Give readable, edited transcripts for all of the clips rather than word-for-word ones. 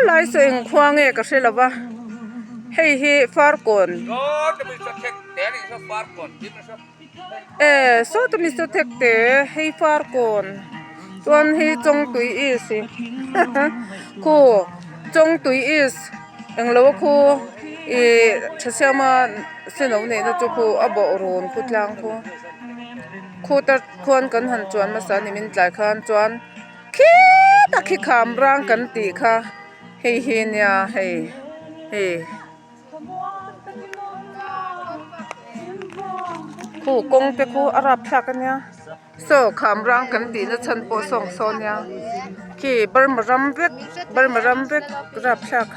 lai saw eng khua nge ka hre lo va hei hi farkawn e sawta mi saw thek te hei farkawn chuan hei chawngtui is hi khu chawngtui is englo khu ih thasiama senno neihna chu khu a bawh run khu tlang khu khuta khuan kan han chuan hmasa a ni min tlai khan chuan khitah khi kham rang kan tih kha hei hi nia hei hei khu kawng te khu a rapthlak a nia saw kham rang kan tih na chhan pawh sawng saw nia khi burma ram vek burma ram vek rapthlak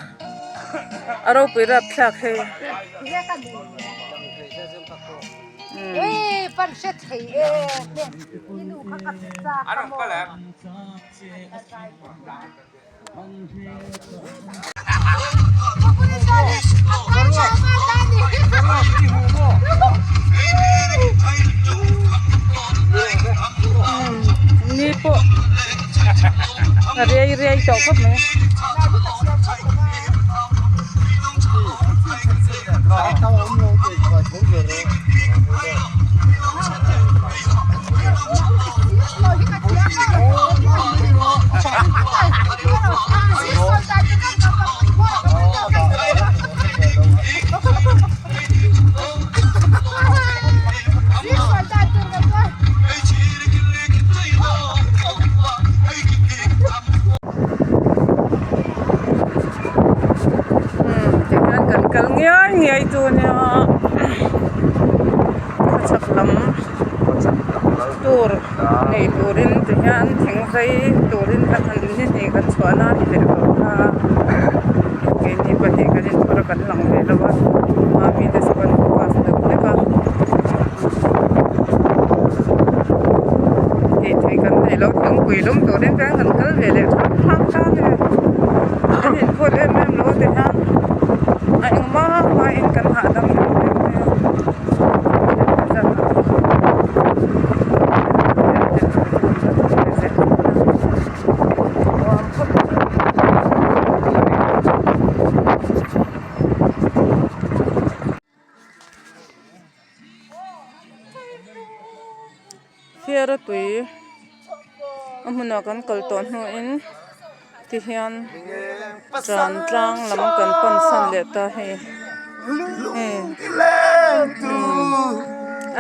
a ropui rapthlak hei. Ni pawh a riai riai tawh khawp mai. Tihian kan kal ngiai ngiai chu a nia khawchhak lam tur nei turin tihian thing zai turin kan han ni hnih kan chhuah na a ni leh tawh kha keini pahnih kan inphur a kan lang ve lo a mami te saw kan focus deuh hlek a tih theih kan nei lo thingpui lum turin chuan kan kal ve leh thak thak ta a ni kan inphut em em lo ti hian a engmah hmain kan hahdam em em mai a. Fiara tui a hmunah kan kal tawh hnuin tihian tan tlang lam kan pan san leh ta hei hei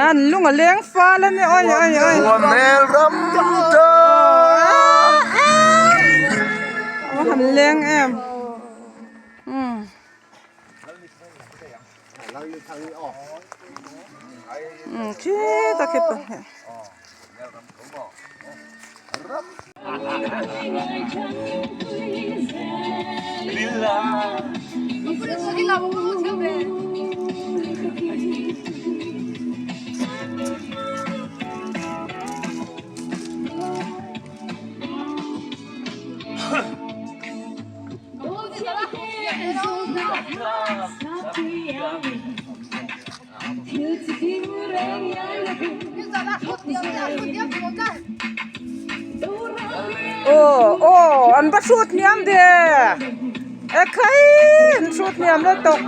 an lung a leng fal a nia awi awi awi a han leng em umm. Khitah khi pahnih. Aw aw an va hrut hniam ve ekhai an hrut hniam lutuk.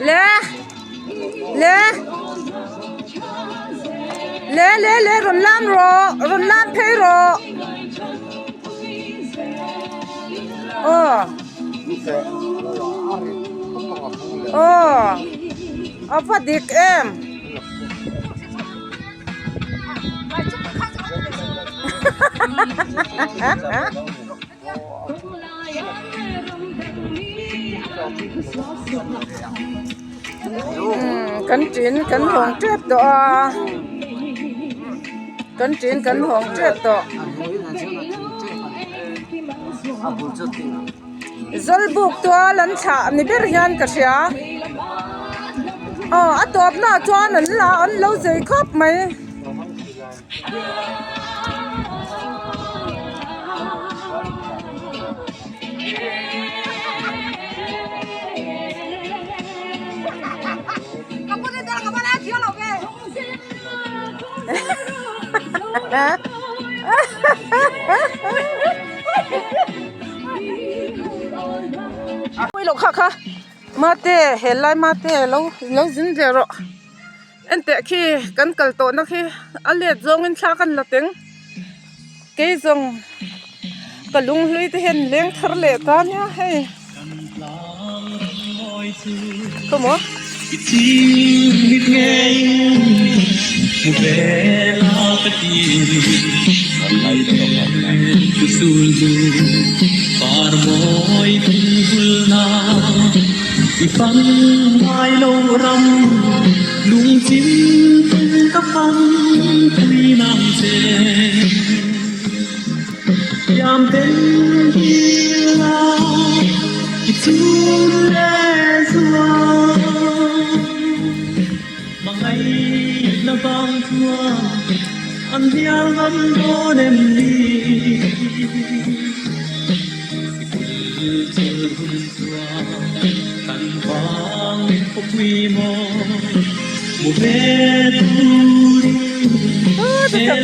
Le le le le le rawn lam rawh rawn lam phei rawh aw aw a va dik em. Umm kan ṭin kan hawng ṭep tawh a kan ṭin kan hawng ṭep tawh. Zawlbuk tual an thlah ni ber hian ka hria aw a tawp naah chuan an la an lo zei khawp mai. Kha kha mate helai mate lo lo zin ve rawh enteh khi kan kal tawh na khi a let zawngin thla kan la teng kei zawng ka lunghlui te hian leng thar leh ta nia hei. Khawmaw.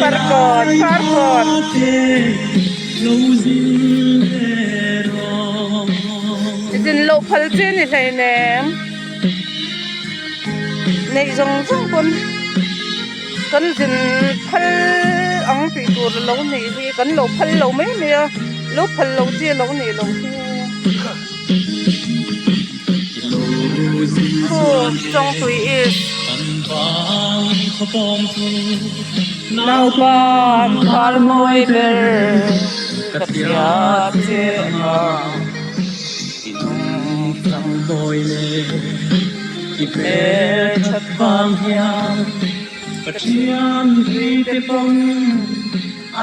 Farkawn Farkawn. Zin loh phal che ni hleinem neih zawng zawng pawn kan zin phal ang tih tur a lo nih hi kan lo phal lo mai mai a lo phal lo chi a lo nih loh hi khu Chawngtui East. Naupan khar mawi ber ka thiat che anga i nung chang mawi leh i hmel that vang hian Pathian hlui te pawn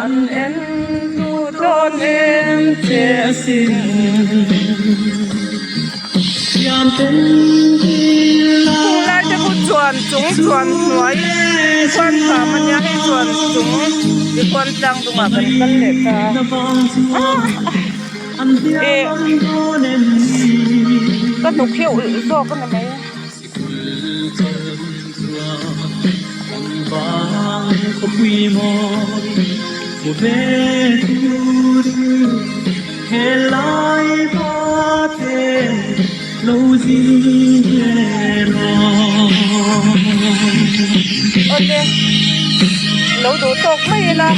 an en duh dawn em che asin. Khulai te khu chuan chung chuan hnuai khuan kham a nia hei chuan chung ti khuan tlang dungah kan kal leh ta a eh ka hnuk hi a ulh zawk a ni mai. Awle lo duh tawk mai ila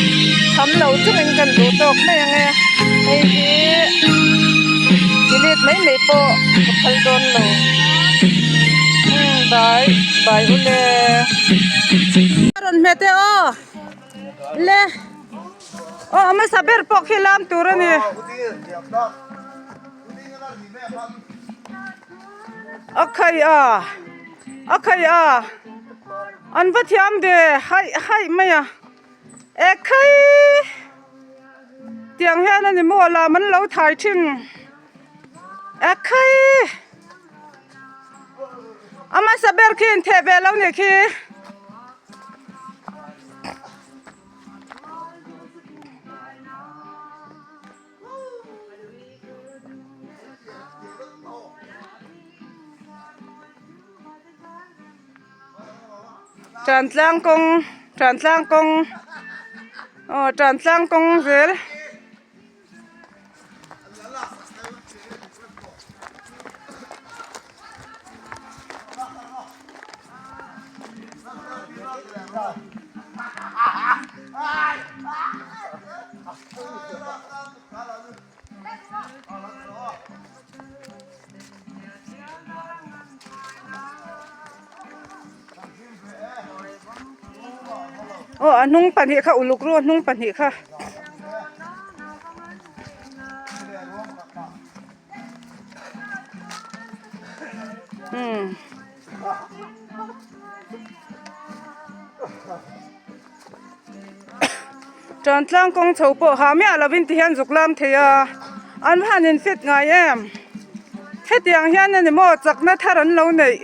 tham lo chungin kan duh tawk mai ang e hei hi delete mai mai pawh ka phal dawn lo umm bai bai ule a rawn hmet e aw le. Aw a hmasa ber pawh khi lam tur a ni. A khai a a khai a an va thiam ve haih haih mai a e khai tiang hian a ni maw lam an lo thai thin e khai a hmasa ber khi intheh ve lo nih khi. Tantlang kawng tantlang kawng aw tantlang kawng zel. Aw a hnung pahnih kha uluk ru a hnung pahnih kha. Umm. Tan tlang kawng chho pawh ha miah lovin ti hian zuk lam thei a, an han in fit ngai em? Hetiang hian a ni maw chakna thar an lo neih?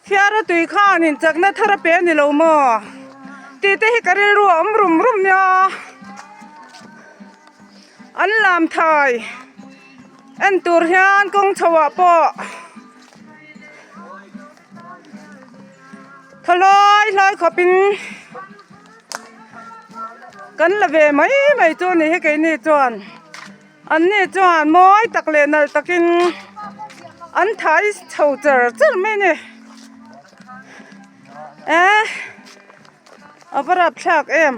Fiara tui khan in chakna thar a pe a ni lo maw? Tih te hi ka rilru a awm rum rum nia. An lam thai en tur hian kawng chho ah pawh Thaw hlawi hlawi khawpin kan la ve mai mai chu a ni hi keini chuan an ni chuan mawi tak leh nalh takin an thai chho char char mai a ni eh a va rapthlak em.